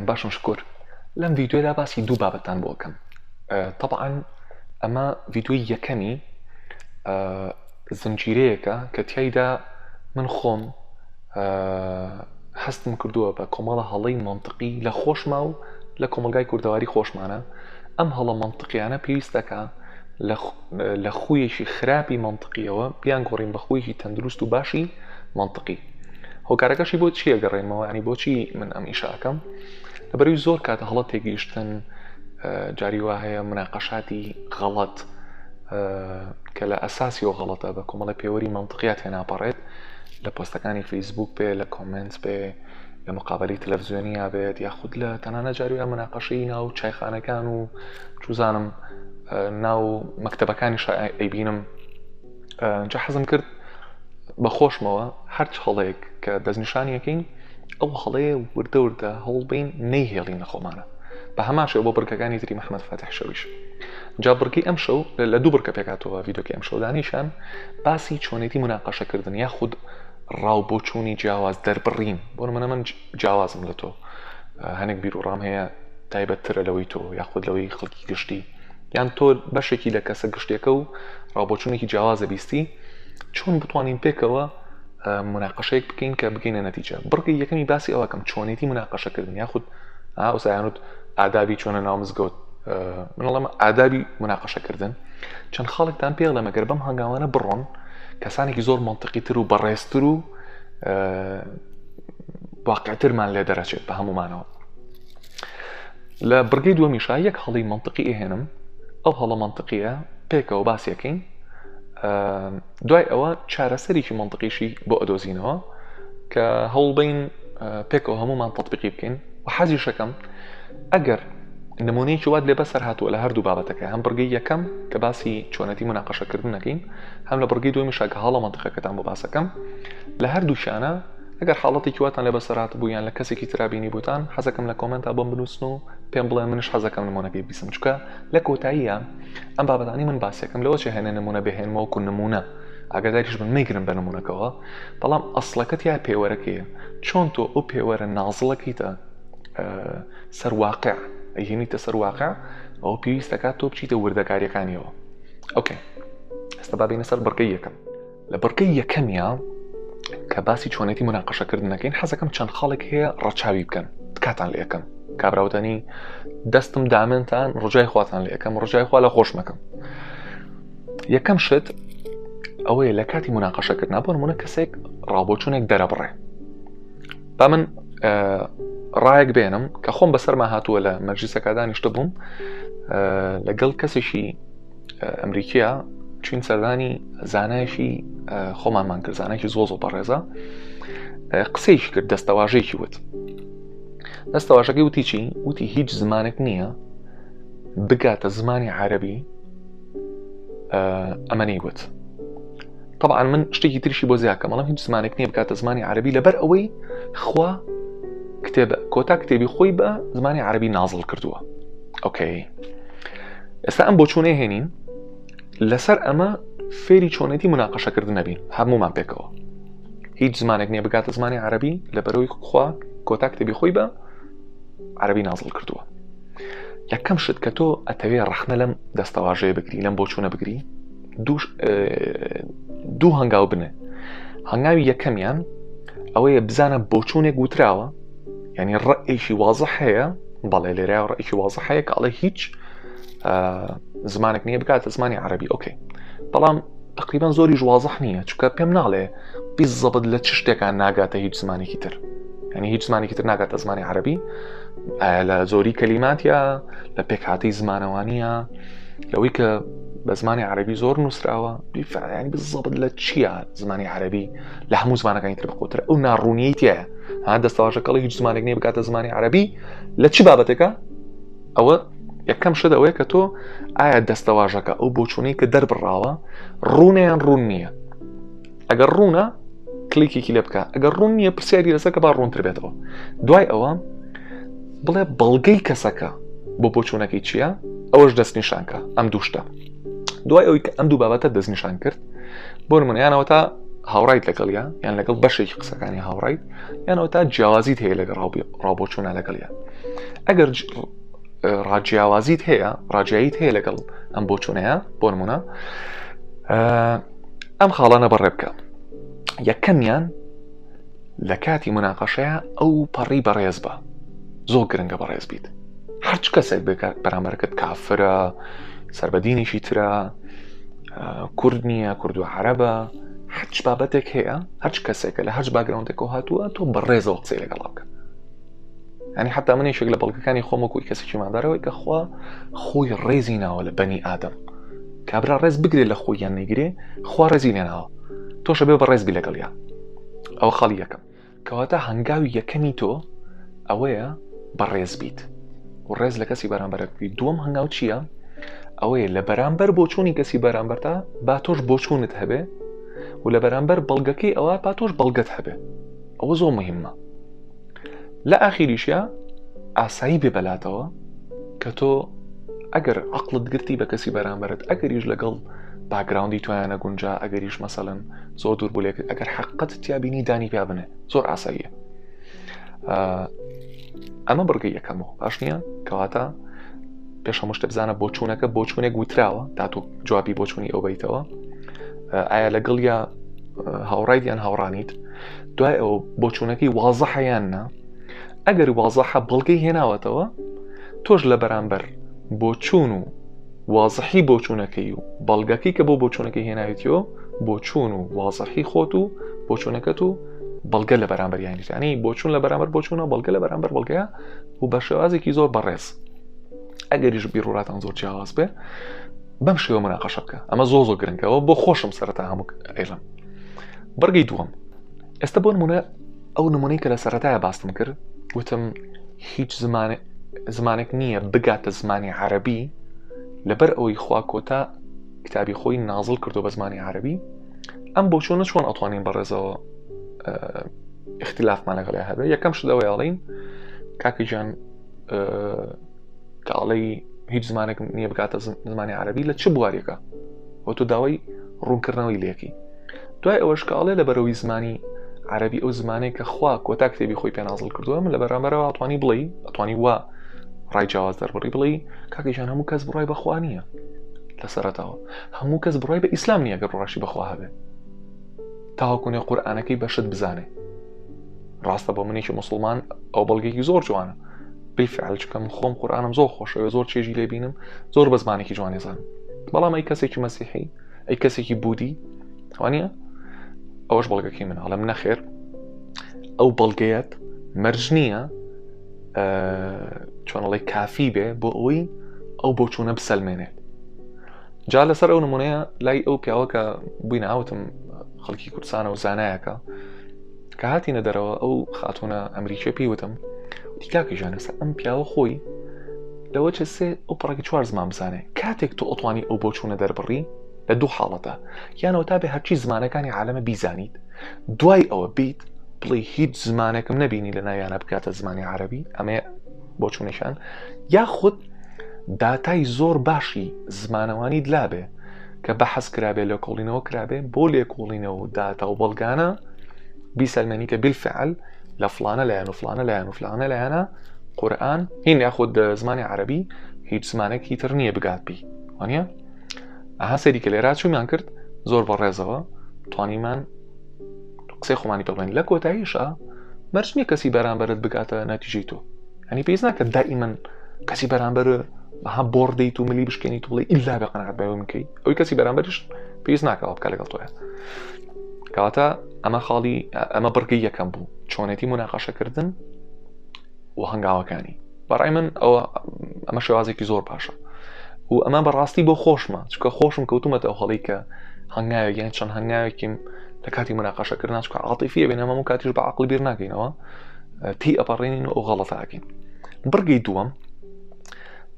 برایان باشم شکر لەم ڤیدیۆدا باسی دوو بابەتان بۆ ئەکەم تەبعەن ئەمە ڤیدیۆی یەکەمی زنجیرەیەکە کە تیایدا من خۆم هەستم کردووە بە کۆمەڵە هەڵەی مەنتقی لە خۆشما و لە کۆمەلگای کوردەواری خۆشمانە ئەم هەڵە مەنتقیانە پێویست دەکا لە خویەکی خراپی مەنتقیەوە بیان گۆڕین بە خویەکی تەندروست و باشی مەنتقی هۆکارەکەشی بۆ چییە گەڕێنمەوە ینی بۆچی من ئەم ئیشاکەم لەبەروی زۆر کاتە هەڵە تێگەیشتن جاری وا هەیە مناقەشاتی غەڵەت کە لە ئەساسیەوە غەڵەتە بە کۆمەڵی پێوەری مەنتقیات تێناپەڕێت لە پۆستەکانی فەیسبوک بێ لە comment بێ لە مقابلی تەلەڤزیۆنیا بێت یاخود لە تەنانە جاری مناقەشەی ناو چایخانەکان و چوزانم ناو مەکتەبەکانی ئەیبینم جا حەزم کرد بە خۆشمەوە هەرچ هەڵەیەک کە دەستنیشانیەکەین ئەو هەڵەیە وردە وردە هەوڵبین نەیهێڵین لە خۆمانە بە هەمان شێوە بۆ بڕگەکانی تری محەممەد فاتح شەویش جا بڕگەی ئەم شەو لە دوو بڕگە پێکاتەوە ڤیدۆکەی ئەم شەودانیشان باسی چۆنێتی مناقەشەکردن یاخود ڕاو بۆچوونی جیاواز دەربڕین بۆ نمونە من جیاوازم لە تۆ هەنێک بیر و ڕام هەیە تایبەتترە لەوەی تۆ یاخود لەوەی خەڵکی گشتی یان تۆ بەشێکی لە کەسە گشتیەکە و ڕاوبۆچوونێکی جیاوازە بیستی چۆن بتوانین پێکەوە مناقەشەیەک بکەین کە بگەینە نەتیجە بڕگەی یەکەمی باسی ئەوەکەم چۆنێتی مناقەشەکردن یاخود ئاوسایانوت ئادابی چۆنە ناو مزگەوت من ئەڵێم ئادابی مناقەشەکردن چەند خاڵێکتان پێڵێم ئەگەر بەم هەنگاوانە بڕۆن کەسانێکی زۆر منطقی تر و بەڕێزتر و واقعترمان لێ دەرەچێت بە هەمومانەوە لە بڕگەی دووەمیشا یەک هەڵی منطقی ئەهێنم ئەو هەڵە منطقیە پێکەوە باسیەکەین دوای ئەوە چارەسەرێکی منطقیشی بۆ ئەدۆزینەوە کە هەوڵبین پێکەوە هەمومان تطبیقی بکەین و حەزیشەکەم ئەگەر نمونەیەکی وات لێ بەسەر هاتووە لە هەردوو بابەتەکە هەم بڕگەی یەکەم کە باسی چۆنەتی مناقەشەکردن نەکەین هەم لە بڕگەی دووەمیشا کە هەڵە منطقەکەتان بۆ باسەکەم لە هەردووشانە ئەگەر حاڵەتێکی واتان لێ بەسەر هاتبوو یان لە کەسێکی ترا بینیبووتان حەزەکەم لە comment ا بۆم بنووسن و پێم بڵێن منش حەزەکەم نمونەکەی بیسم چونکە لە کۆتاییە ئەم بابەتانی من باسێکم لەوە چێ هێنێ نمونە بهێنمەوە کو نمونە ئاگاداریش بن مەیگرن بە نمونەکەوە بەڵام ئەسڵەکە تیا پێوەرەکەیە چۆن تۆ ئەو پێوەرە نازڵەکەیتە سەر واقع ئەیهێنیتە سەر واقع ئەوە پێویستەکات تۆ بچیتە وردەکاریەکانیەوە okay ئێستا با بینە سەر بڕگەی یەکەم لە بڕگەی یەکەمیا کە باسی چۆنێتی مناقەشەکردنەکەین حەزەکەم چەند خاڵێک هەیە ڕەچاوی بکەن تکاتان لێ ئەکەم کابراوتانی دەستم دامێنتان ڕجای خواتان لێ ئەکەم ڕجای خوا لە خۆش مەکەم یەکەم شت ئەوەیە لە کاتی مناقەشەکردنا بۆ نمونە کەسێک ڕاوبۆچوونێک دەرەبڕێ با من ڕایەک بێنم کە خۆم بەسەرما هاتووە لە مەجلیسەکە دانیشتە بووم لەگەڵ کەسێکی ئەمریکیە چین سەردانی زانایشی خۆمانمان کرد زانایکی زۆ زۆ بەڕێزە قسەیش کرد دەستەواژەیەکی وت دەستەواژەکەی وتی چی وتی هیچ زمانێک نییە بگاتە زمانی عەربی ئەمە نەیوت طبعا من شتێکی تریشی بۆ زیاکەم بەڵام هیچ زمانێک نییە بکاتە زمانی عەربی لەبەر ئەوەی خوا کتێب کۆتا کتێبی خۆی بە زمانی عەربی نازڵ کردووە okay ئێستا ئەم بۆچوونەی هێنین لەسەر ئەمە فێری چۆنێتی مناقەشەکردن نەبین هەمومان پێکەوە هیچ زمانێک نییە بگاتە زمانی عەربی لە بەرەوەی خوا کۆتا کتێبی خۆی بە عەربی نازڵ کردووە یەکەم شت کە تۆ ئەتەوێ ڕەخنە لەم دەستەواژەیە بگری لەم بۆچوونە بگری دوو هەنگاو بنێ هەنگاوی یەکەمیان ئەوەیە بزانە بۆچوونێک وتراوە یعنی ڕێکی وازح هەیە بەڵێ لێرە ڕێکی وازح هەیە کە ئەڵێ هیچ زمانێک نییە بکاتە زمانی عەربی okay بەڵام تقریبا زۆریش وازح نییە چونکە پێم ناڵێ بیزەبت لە چ شتێکان ناگاتە هیچ زمانێکی تر یعنی هیچ زمانێکی تر ناگاتە زمانی عەربی لە زۆری کەلیماتە لە پێکهاتەی زمانەوانیە لەوەی کە بە زمانی عەربی زۆر نووسراوە ینی بزەبت لە چییە زمانی عەربی لە هەموو زمانەکانی تر بەقوتر ئەو ناڕوونیەی تایە ها دەستەواژەکەڵی هیچ زمانێک نییە بکاتە زمانی عەربی لە چی بابەتێکە ئەوە یەکەم شت ئەوەیە کە تۆ ئایا دەستەواژەکە ئەو بۆچوونەی کە دەربڕاوە ڕوونە یان ڕوون نییە ئەگەر ڕوونە کلیکێکی لێ بکە ئەگەر ڕوون نییە پرسیاری لەسەر کە با ڕوونتر بێتەوە دوای ئەوە بڵێ بەڵگەی کەسەکە بۆ بۆچوونەکەی چییە ئەوەش دەستنیشانکە ئەم دووشتە دوای ئەوی کە ئەم دوو بابەتە دەستنیشان کرد بۆ نمونەیانەوە تا هاوڕایت لەگەڵیا یان لەگەڵ بەشێکی قسەکانی هاوڕایت یان ئەوە تا جیاوازیت هەیە لەگەڵ ڕاوبۆچوونە لەگەڵیا ئەگەر ڕاجیاوازیت هەیە ڕاجیاییت هەیە لەگەڵ ئەم بۆچوونەیە بۆ نمونە ئەم خاڵانە بەڕێ بکە یەکەمیان لە کاتی مناقەشەیە ئەو پەڕی بەڕێز بە زۆر گرنگە بەڕێز بیت هەرچ کەسێک بێت بەرامبەرەکەت کافرە سەربەدینێکی ترە کورد نییە کورد و عەرەبە هەرچ بابەتێک هەیە هەرچ کەسێکە لە هەرچ background ێکەوە هاتووە تۆ بەڕێزەوە قسەی لەگەڵا بکە ینی حتا من یەکێک لە بەڵگەکانی خۆم وەکوی کەسێکی مادارەوەی کە خوا خۆی ڕێزی ناوە لە بەنی ئادەم کابرا ڕێز بگرێت لە خۆی یان نەیگرێ خوا ڕێزی لێناوە تۆشە بێ بە ڕێز بی لەگەڵیا ئەوە خاڵی یەکەم کەواتە هەنگاوی یەکەمی تۆ ئەوەیە بەڕێز بیت و ڕێز لە کەسی بەرامبەرە بگریت دووەم هەنگاو چییە؟ ئەوەیە لە بەرامبەر بۆچوونی کەسی بەرامبەرتا با تۆش بۆچوونت هەبێ و لە بەرامبەر بەڵگەکەی ئەوە با تۆش بەڵگەت هەبێ ئەوە زۆر مهمە لە ئاخیریشیا ئاسایی بێ بەلاتەوە کە تۆ ئەگەر عقلت گرتی بە کەسی بەرامبەرت ئەگەریش لەگەڵ background ی تویان نەگونجا ئەگەریش مەسەلەن زۆر دوور بوو لێک ئەگەر حقت تیابینی دانی پیا بنێ زۆر ئاساییە ئەمە بڕگەی یەکەمەوە باش نییە کەواتە پێش هەموو شتە بزانە بۆچوونەکە بۆچوونێک وتراوە تا تۆ جوابی بۆچوونی ئەو بیتەوە ئایا لەگەڵ یا هاوڕایت یان هاوڕانیت دوای ئەو بۆچوونەکەی وازەحە یان نا ئەگەر وازەحە بەڵگەی هێناوەتەوە تۆش لە بەرامبەر بۆچوون و وازحی بۆچوونەکەی و بەڵگەکەی کە بۆ بۆچوونەکەی هێناویتیەوە بۆچوون و وازحی خۆت و بۆچوونەکەت و بەڵگە لە بەرامبەر یانیتانی بۆچوون لە بەرامبەر بۆچوونە بەڵگە لە بەرامبەر بەڵگەیە و بە شێوازێکی زۆر بەڕێز ئەگەریش بیرڕاتان زۆر جیاواز بێ بەم شێوە مناقەشە بکە ئەمە زۆ زۆر گرنگەوە بۆ خۆشم سەرەتا هەموو ئەیڵم بڕگەی دووەم ئێستا بۆ نمونە ئەو نمونەی کە لە سەرەتایە باستم کرد وتم هیچ زمانێک نییە بگاتە زمانی عەربی لەبەر ئەوەی خوا کۆتا کتابی خۆی نازڵ کردو بە زمانی عەربی ئەم بۆچوونە چۆن ئەتوانین بەڕێزەوە اختلافمان لەگەڵ هەبێ یەکەم شدەوە یاڵین کاکە گیان کە ئەڵێی هیچ زمانێک نییە بکاتە زمانی عەربی لە چ بوارێکە وە تۆ داوای ڕوونکردنەوەی لەکەی دوای ئەوەش کە ئەڵێ لە بەرەوەی زمانی عەربی ئەو زمانێک کە خوا کۆتا کتێبی خۆی پێنازڵ کردووە من لە بەرامبەرەوە ئەتوانی بڵێ ئەتوانی وا ڕای جیاواز دەربڕی بڵێ کاکەیان هەموو کەس بڕای بەخوا نییە لە سەرەتاوە هەموو کەس بڕای بە ئیسلام نییە گەر بڕاشی بەخوا هەبێ تاوەکو نێ قورئانەکەی بەشت بزانێ ڕاستە بۆ منێکی مسلمان ئەو بەڵگێکی زۆر جوانە بالفعل چونکە من خۆم قورئانم زۆر خۆشەوێ زۆر چێژی لێ بینم زۆر بە زمانێکی جوانی زانم بەڵام ئەی کەسێکی مەسیحی ئەی کەسێکی بودی وانە ئەوەش بەڵگەکەی من ئەڵێم نەخێر ئەو بەڵگەیەت مەرج نییە چۆنەڵی کافی بێ بۆ ئەوەی ئەو بۆچوونە بسەلمێنێت جا لەسەر ئەو نمونەیە لای ئەو پیاوە کە بووین ئاوتم خەڵکی کوردستانە و زانایەکە کە هاتینە دەرەوە ئەو خاتونە ئەمریکیە پێی وتم وتی کاکە ژیان ئێستا ئەم پیاوە خۆی لەوە چ سێ ئەو پڕێکی چوار زمان بزانێ کاتێک تۆ ئەتوانی ئەو بۆچوونە دەربڕی لە دوو حاڵەتە یانەوە تا بێ هەرچی زمانەکانی عالەمە بیزانیت دوای ئەوە بیت بڵێ هیچ زمانێکم نەبینی لە ناویانە بکاتە زمانی عەربی ئەمەیە بۆچوونێکیان یاخود داتای زۆر باشی زمانەوانیت لابێ کە بەحس کرابێ لێکۆڵینەوە کرابێ بۆ لێکۆڵینەوە و داتا و بەڵگانە بیسەلمێنی کە بالفعل لە فلانە لایەن و فلانە لایەن و فلانە لایەنە قورئان هین یاخود زمانی عەربی هیچ زمانێکی تر نییە بگات پێی وانە ئەها سەیری کە لێرا چوومان کرد زۆر بە ڕێزەوە توانیمان قسەی خۆمانی پێ بڵێن لە کۆتاییشا مەرج نییە کەسی بەرامبەرت بگاتە نەتیجەی تۆ ئەنی پێویست ناکە دائیمەن کەسی بەرامبەر بەها بۆڕ دەیت و ملی بشکێنیت و بڵێ ئیلا بێ قەناعەت بە منکەی ئەوی کەسی بەرامبەرش پێویست ناکەەوە بکە لەگەڵ تۆیە کەواتە ئەمە خاڵی ئەمە بڕگەی یەکەم بوو چۆنێتی مناقەشەکردن و هەنگاوەکانی بەڕای من ئەوە ئەمە شێوازێکی زۆر باشە و ئەمە بەڕاستی بۆ خۆشمە چکە خۆشم کەوتومەتە ئەو هەڵی کە هەنگاوێک یان چەند هەنگاوێکیم لە کاتی مناقەشەکردنا چکە عاتیفیە بێن هەموو کاتیش بە عقل بیر ناکەینەوە تی ئەپەڕێنین و ئەو غەڵەتاکەین بڕگەی دووەم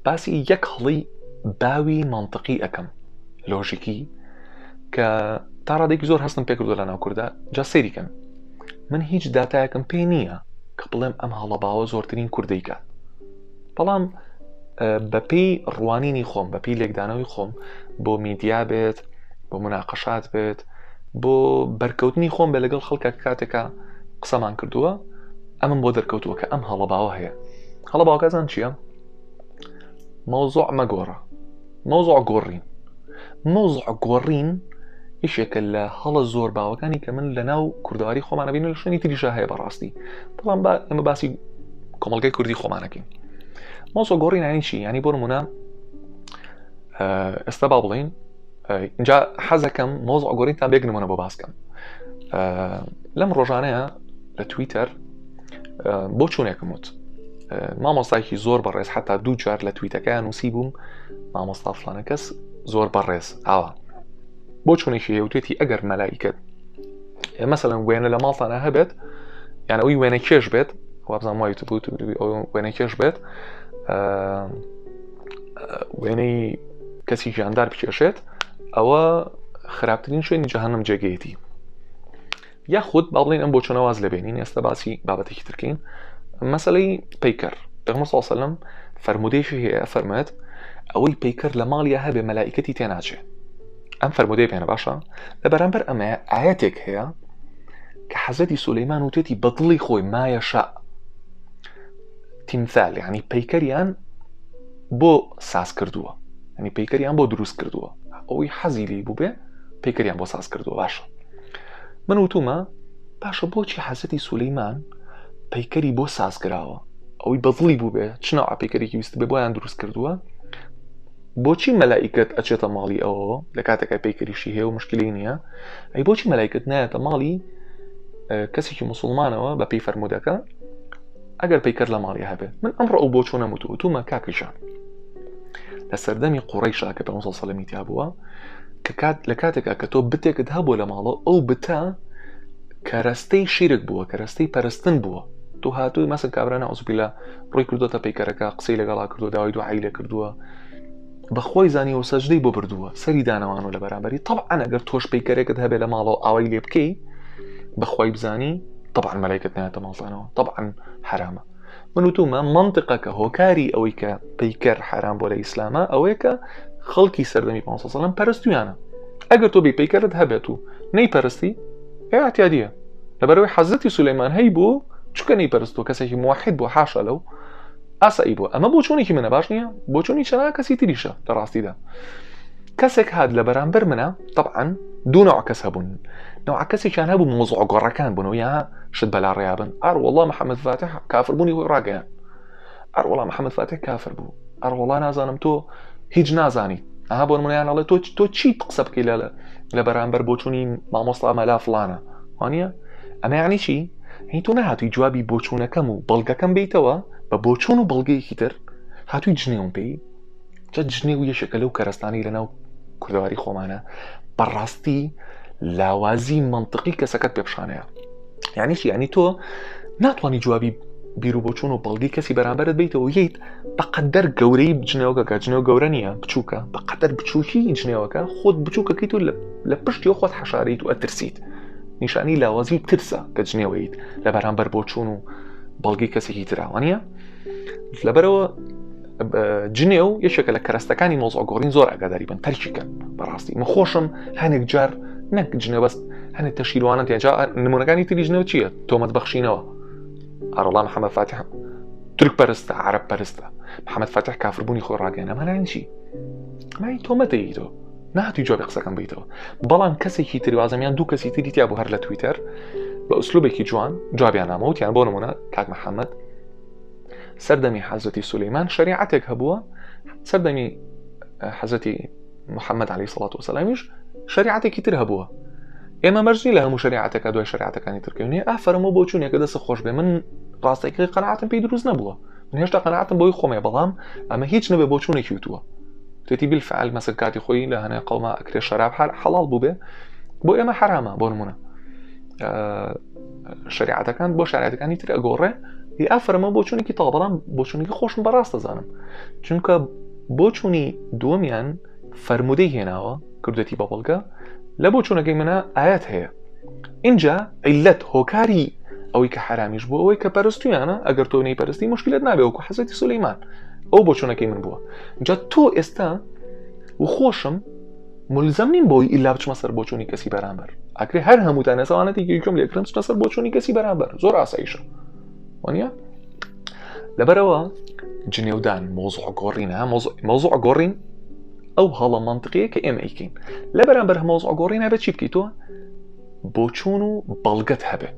باسی یەک هەڵی باوی منطقی ئەەکەم لۆژیکی کە تا ڕادێکی زۆر هەستم پێکردو لە ناو کووردا جا سەیریکەن من هیچ داتایەکم پێ نییە کە بڵێم ئەم هەڵە باوە زۆرترین کوردەی کات بەڵام بەپێی ڕوانینی خۆم بەپی لێکدانەوەی خۆم بۆ میدیا بێت بۆ مناقەشات بێت بۆ بەرکەوتنی خۆم بێ لەگەڵ خەڵکە کاتێکە قسەمان کردووە ئەمم بۆ دەرکەوتووە کە ئەم هەڵە باوە هەیە. هەڵە باوەکەزان چییە؟ مەوزوع مەگۆڕە. مەوزوع گۆڕین. مەوزوع گۆڕین یەکێکە لە هەڵە زۆر باوەکانی کە من لە ناو کوردەواری خۆمانە بینە لە شوێنی تریشا هەیە بەڕاستی بەڵام با ئێمە باسی کۆمەڵگای کوردی خۆمانەکەین مەوزوع گۆڕین یانی چی یانی بۆ نمونە ئێستا با بڵین اینجا حەزەکەم مۆزع گۆڕین تا بێک نمونە بۆ باسکەم لەم ڕۆژانەیە لە تویتەر بۆ چوونێکم وت مامۆستایکی زۆر بەڕێز حتا دوو جار لە تویتەکەیان نووسی بووم مامۆستا فلانە کەس زۆر بەڕێز ئاوا بۆ چوونێکی هەیەوتێتی ئەگەر مەلایکت مەسەلەن وێنە لە ماڵتانە هەبێت یان ئەوی وێنە کێش بێت وابزانام وای تو وێنە کێش بێت وێنەی کەسی گیاندار بکێشێت ئەوە خراپترین شوێنی جەهەنم جێگەیەتی یاخود با بڵێین ئەم بۆچوونە واز لێ بێنین ئێستا باسی بابەتێکی ترکەین مەسلەی پەیکەر پێغەمبەر صلی الله علیه و سلم فەرموودەیەکی هەیە فەرموێت ئەوەی پەیکەر لە ماڵیا هەبێ مەلائیکەتی تێناچێ ئەم فەرموودەی پێنە باشە لە بەرامبەر ئەمەیە ئاەتێک هەیە کە حەزرەتی سولەیمان وتێتی بە دڵی خۆی مایەشا تیمثال یعنی پەیکەریان بۆ ساز کردووە ینی پەیکەریان بۆ دروست کردووە ئەوەی حەزی لی بوو بێ پەیکەریان بۆ ساز کردووە باشە من وتومە باشە بۆچی حەزرەتی سولەیمان پەیکەری بۆ ساز کراوە ئەوەی بەدڵی بوو بێ چ نەوع پەیکەرێکی ویست بێ بۆیان دروست کردووە بۆچی مەلائیکەت ئەچێتە ماڵی ئەوەوە لە کاتێکا پەیکەریشی هەیە و مشکلی نییە ئەی بۆچی مەلایکت نایەتە ماڵی کەسێکی مسلمانەوە بە پێی فەرمودەکە ئەگەر پەیکەر لە ماڵی هەبێت من ئەمڕۆ ئەو بۆچوونە وتومە کاکەشان لە سەردەمی قوڕەیشا کە پێغەمبەر سەلەمی تیا بووە کە کات لە کاتێکا کە تۆ بتێکت هەبوو لە ماڵەوە ئەو بتە کەرەستەی شیرک بووە کەرەستەی پەرستن بووە تۆ هاتووی مەسن کابرا نەعوزبیلا ڕووی کردوتە پەیکەرەکە قسەی لەگەڵا کردو داوای دوعای لێ کردووە بەخۆی زانی و سەجدەی بۆ بردووە سەری دانەوانەوە لە بەرامبەری طبعا ئەگەر تۆش پەیکەرێکت هەبێ لە ماڵەوە ئاوای لێ بکەی بەخوای بزانی طبعا مەلایکت نایەتە ماڵتانەوە طبعا حرامە من وتومە مەنتقەکە هۆکاری ئەوەی کە پەیکەر حرام بۆ لە ئیسلامە ئەوەیە کە خەڵکی سەردەمی 500 ساڵم پەرستویانە ئەگەر تۆ بی پەیکەرت هەبێت و نەی پەرستی اعتیادیە لەبەرەوەی حەزرەتی سولەیمان هەی بوو چکە نەی پەرستوە کەسێکی موحد بوو حاشا لەو ئاسایی بوو ئەمە بۆچوونێکی منە باش نییە بۆچوونی چەنا کەسی تریشە لە ڕاستیدا کەسێک هات لە بەرامبەر منە طبعا دوو نوع کەس هەبوون نوع کەسێکیان هەبوو مۆزع گۆڕەکان بوون و یا شت بەلا ڕێیابن ئەر وەڵا محەممەد فاتح کافر بوونی خۆی ڕاگەیان ئەر وەڵا محەممەد فاتح کافر بوو ئەر وەڵا نازانم تۆ هیچ نازانی ئەها بۆ نمونەیان ئەڵێ تۆ تۆ چیت قسە بکەی لە لە بەرامبەر بۆچوونی مامۆستا مەلا فڵانە وانە ئەمە یعنی چی هی تۆ نەهاتووی جوابی بۆچوونەکەم و بەڵگەکەم بیتەوە بە بۆچوون و بەڵگەیەکی تر هاتووی جنێوم پێی جا جنێو یەکێکە لەو کەرەستانەی لەناو کوردەواری خۆمانە بەڕاستی لاوازی منطقی کەسەکەت پێپشانەیە یعنی چی یعنی تۆ ناتوانانی جوابی بیر و بۆچوون و بەڵگەی کەسی بەرامبەرت بیتەوە یت بەقەدەر گەورەی جنێوەکە کە جنێو گەورە نییە بچووکە بەقەدەر بچووکی جنێوەکە خۆت بچووکەکەیت و لە پشتی خۆت حەشاریت و ئەترسیت نیشانی لاوازی و ترسە کە جنێوەیت لە بەرامبەر بۆچوون و بەڵگەی کەسێکی تراوە نییە لەبەرەوە جنێو یەکێکە لە کەرەستەکانی مۆزع گۆڕین زۆر ئاگاداری بن تەرکیکەن بەڕاستی من خۆشم هەنێک جار نەک جنێو بەس هەنێک تەشیروانە تێجا نمونەکانی تری جنێو چییە تۆمەت بەخشینەوە ئەڕڵا محەممەد فاتح تورک پەرستە عرب پەرستە محەممەد فاتح کافربوونی خۆی ڕاگەیان ئەمانیان چی ئەمانی تۆمەتەی تۆ نهاتوی جوابی قسەکەم بیتەوە بەڵام کەسێکی تری وازەمیان دوو کەسی تری تیا بوو هەر لە تویتەر بە ئوسلوبێکی جوان جوابیان نامەوە وتیان بۆ نمونە کاک محەممەد سەردەمی حەزرەتی سولەیمان شەریعەتێک هەبووە سەردەمی حەزرەتی محەممەد علی سڵات وسلامیش شەریعەتێکی تر هەبووە ئێمە مەرجی لە هەموو شەریعەتەکە دوای شەریعەتەکانی ترکەونی ئافەرمەوە بۆ چوونێکە دەست خۆش بێ من ڕاستەکەی قەناعەتم پێی دروست نەبووە من هێشتا قەناعەتم بۆی خۆمێ بەڵام ئەمە هیچ نەبێ بۆ چوونێکی وتووە تێتی بالفعل مەسەل کاتی خۆی لە هەنێ قەوما ئەکرێ شەراب حەڵاڵ بوو بێ بۆ ئێمە حرامە بۆ نمونە شریعەتەکان بۆ شریعەتەکانی تر ئەگۆڕێ ی ئافرەمە بۆچوونێکی تاوا بەڵام بۆچوونێکی خۆشم بەڕاست دەزانم چونکە بۆچوونی دووەمیان فەرمودەی هێناوە کردێتی بە بەڵگە لە بۆچوونەکەی منە ئاەت هەیە اینجا عیلەت هۆکاری ئەوەی کە حرامیش بوو ئەوەی کە پەرستویانە ئەگەر تۆ نەی پەرستی مشکلت نابێ وەکو حەزرەتی سولەیمان ئەو بۆچوونەکەی من بووە جا تۆ ئێستا و خۆشم ملزم نیم بۆی ئیلا بچمە سەر بۆچوونی کەسی بەرامبەر. ئەکرێ هەر هەمووتان ئێساوانەتی گوێم لێکرم چنە سەر بۆچوونی کەسی بەرامبەر زۆر ئاساییشە وانە لەبەرەوە جنێودان مۆزع گۆڕینە مۆزع گۆڕین ئەو هەڵە منطقیە کە ئێمە ئیکەین لە بەرامبەر مۆزع گۆڕین هەبێت چی بکەیت تۆ بۆچوون و بەڵگەت هەبێ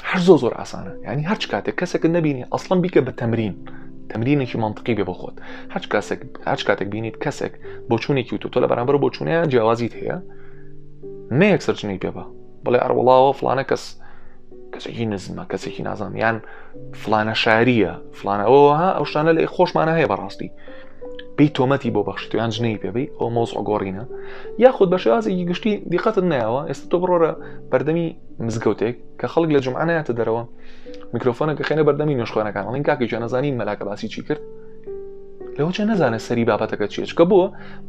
هەر زۆر زۆر ئاسانە ینی هەرچ کاتێک کەسێکت نەبینی ئەسڵم بیکە بە تەمرین تەمرینێکی منطقی بێ بۆ خۆت هەرچ کاسێک هەرچ کاتێک بینیت کەسێک بۆچوونێکی و تۆ لە بەرامبەر بۆچوونیان جیاوازیت هەیە نە یەکسەر جنێی پێ بە بڵێ ئەڕوەڵاوە فلانە کەس کەسێکی نزمە کەسێکی نازانم یان فلانە شاریە فلانە ئەوە ئەو شتانە لە خۆشمانە هەیە بەڕاستی بی تۆمەتی بۆ بەخشیت یان جنێی پێبی ئەو مۆزع گۆڕینە یاخود بە شێوازێکی گشتی دیقەتت نایەوە ئێستا تۆ بڕۆرە بەردەمی مزگەوتێک کە خەڵک لە جمعە نایەتە دەرەوە میکرۆفۆنەکە خێنە بەردەمی نوێژخوێنەکان ئەڵین کاکە گیان نەزانی مەلاکە باسی چی کرد لەوە چێ نەزانێت سەری بابەتەکە چیە چکە بۆ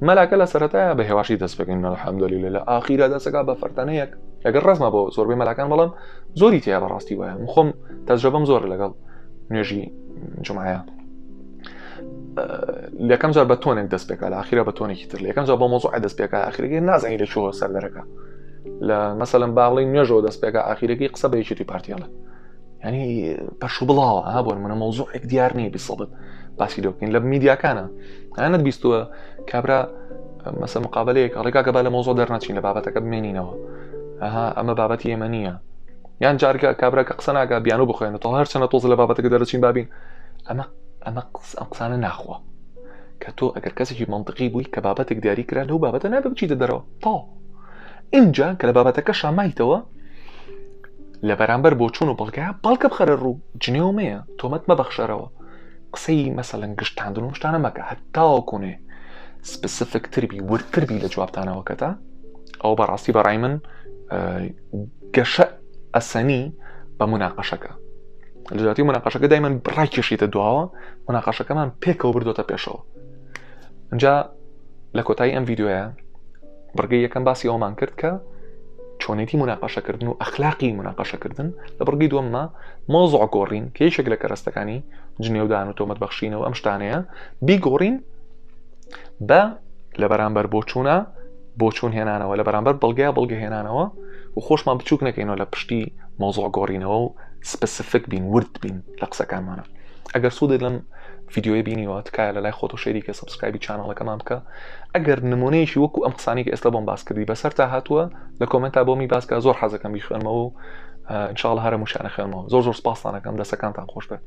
مەلاکە لە سەرەتایە بە هێواشی دەست بکەین الحمدلله لە ئاخیرا دەسەکە بە فەرتەنەیەک لەگەڵ ڕزمە بۆ زۆربەی مەلاکان بەڵام زۆری تیا بەڕاستی وایە من خۆم تەجربەم زۆر لەگەڵ نوێژی جمعەیە یەکەم جار بە تۆنێک دەست پێکا لە ئاخیرا بە تۆنێکی تر لە یەکەم جار بۆ مۆزوع دەست پێکا ئاخیرەکەی نازانی لە کوێوە سەر دەرەکە لە مەسەلەن با بڵێین نوێژەوە دەست پێکا ئاخیرەکەی قسە بە یەکێتی پارتیڵە ینی پەش و بڵاوە ها بۆ منە مۆزوعێک دیار نییە بیسەبت باسی لێ بکەین لە میدیاکانە ئەنت بیستووە کابرا مەسە مقابلەیەک ئەڵێ کاکە با لە مۆزۆ دەرنەچین لە بابەتەکە بمێنینەوە ئەها ئەمە بابەتی ئێمە نییە یان جارگە کابرا کە قسە ناکە بیانو بخوێنێتەوە هەرچەنە تۆز لە بابەتەکە دەرەچین بابین ئەمە ئەمە ئەم قسانە ناخوا کە تۆ ئەگەر کەسێکی منطقی بووی کە بابەتێک دیاری کرا لەو بابەتە نابێ بچیتە دەرەوە تاو اینجا کە لە بابەتەکە شامایتەوە لە بەرامبەر بۆچوون و بەڵگە بەڵکە بخەرە ڕوو جنێو مەیە تۆمەت مەبەخشەرەوە قسەی مەسەلەن گشتاندن و شتانە مەکە هەتاوەکوونێ specific تربی وردتربی لە جوابتانەوەکەتا ئەو بەڕاستی بەڕای من گەشە ئەسەنی بە مناقەشەکە لە جیاتی مناقەشەکە دایمەن ڕاکێشیتە دواوە مناقەشەکەمان پێکەوە بردوتە پێشەوە اینجا لە کۆتایی ئەم ڤیددیوە بڕگەی یەکەم باسی ئەومان کرد کە چۆنێتی مناقەشەکردن و ئەخلاقی مناقەشەکردن لە بڕگەی دووەمما مۆزع گۆڕین کە یەکێک لە کەرەستەکانی جنێودان و تۆمەت بەخشینەوە ئەم شتانەیە بیگۆڕین بە لە بەرامبەر بۆچوونە بۆچوون هێنانەوە لە بەرامبەر بەڵگەیە بەڵگە هێنانەوە و خۆشمان بچووک نەکەینەوە لە پشتی مۆزۆ گۆڕینەوە و specific بین ورد بین لە قسەکانمانە ئەگەر سوودت لەم ڤیدیۆیە بینیوە تکایە لە لای خۆتۆ share ی کە subscribe ی channel ەکەمان بکە ئەگەر نمونەیەکی وەکو ئەم قسانی کە ئێستا بۆم باس کردی بەسەر تا هاتووە لە comment ا بۆمی باسکە زۆر حەزەکەم بیخوێنمەوە و ان شاء الله هەرە موشانە خوێنمەوە زۆر زۆر سپاستانەکەم دەسەکانتان خۆش بێت.